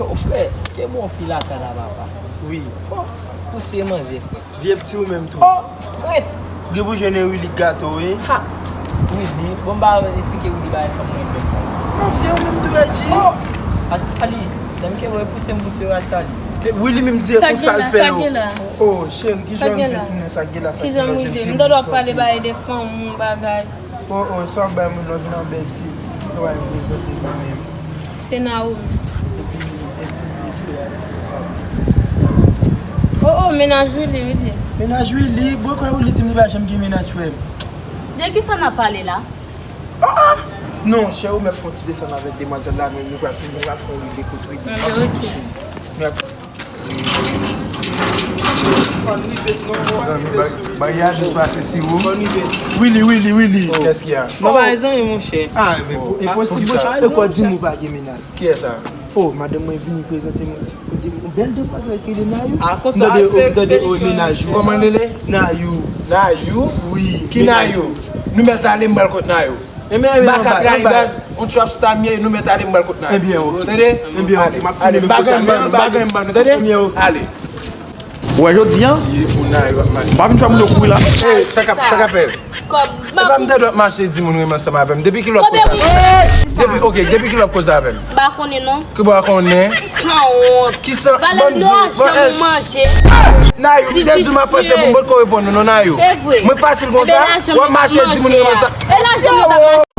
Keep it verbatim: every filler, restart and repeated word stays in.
Yo, frè, te bon fi lakay la, papa. Wi. Bon, pouse manzè, frè. Vye pti ou menm tou. Oh, wi. Gen pou jwenn Willy gato, wi. Ha! Willy, bon, m pa esplike Willy bagay fanm mwen menm. Non, vye ou menm tou, Reggie. Oh! Atali, lè m ke wè pouse m pouse yo, Atali. Willy menm di e konsa l fè yo. Oh, cheri, ki jan m jis tounen sa gen la, sa gen la, jan m rive. M tande w ap pale bagay de fanm, yon bagay. Oh, oh, sa w ap bay moun nan vin an bèl ti, ti bagay m prezante mwen menm. Se Naomi. Epi, epi, frè a di konsa. Oh, oh, mennaj Willy, Willy. Mennaj Willy, bon, kwè Willy di m li pa janm gen mennaj, frè m. De ki sa n ap pale la? Oh, oh! Non, chè, ou mèt fè yon ti desann avèk demwazèl la, men nou pral fè, nou pral fè yon rive kote Willy. Mwen ap fè yon cheri. Mwen ap Zanmi, ba- bagay a jis pase siwo. Willy, Willy, Willy. Kiyès ki a? Non, pa zanmi, monchè. Ah, men pou- e posib. Poukisa? E kò di m ou pa gen mennaj. Kiyès sa? Oh, madanm mwen vini prezante mwen ti kote m. Yon bèl demwazèl ki rele Nayou. Ah, konsa. Tande, oh, tande, oh, mennaj ou. Kòman l rele? Nayou. Nayou? Wi. Ki Nayou? Nou mèt ale, m pral kot Nayou. Ebyen, ebyen, baka trayi baz, on trap star m ye, nou mèt ale, m pral kot Nayou. Ebyen, ok. Tande? Ebyen, ok. Ale, m ap ale, tounen bagay m ban nou, bagay m ban nou, tande? Ebyen, ok. Ale. Ou wè jodi a? M pa vin fè moun yo kouri la. Ey, sa k ap, sa k ap fèt? E pa m tande w ap mache di moun renmen ansanm avè m. Depi kilè w ap koze avè m? Depi, ok, depi kilè w ap koze avè m? M pa konnen non. Ki bò a konnen? Sanwont. Ki san- Valè lajan m manje. Nayou, m te di w m ap panse pou m potko reponn ou non, Nayou. E vre. Mwen fasil konsa, w ap mache di moun renmen sa. E lajan m t ap mache.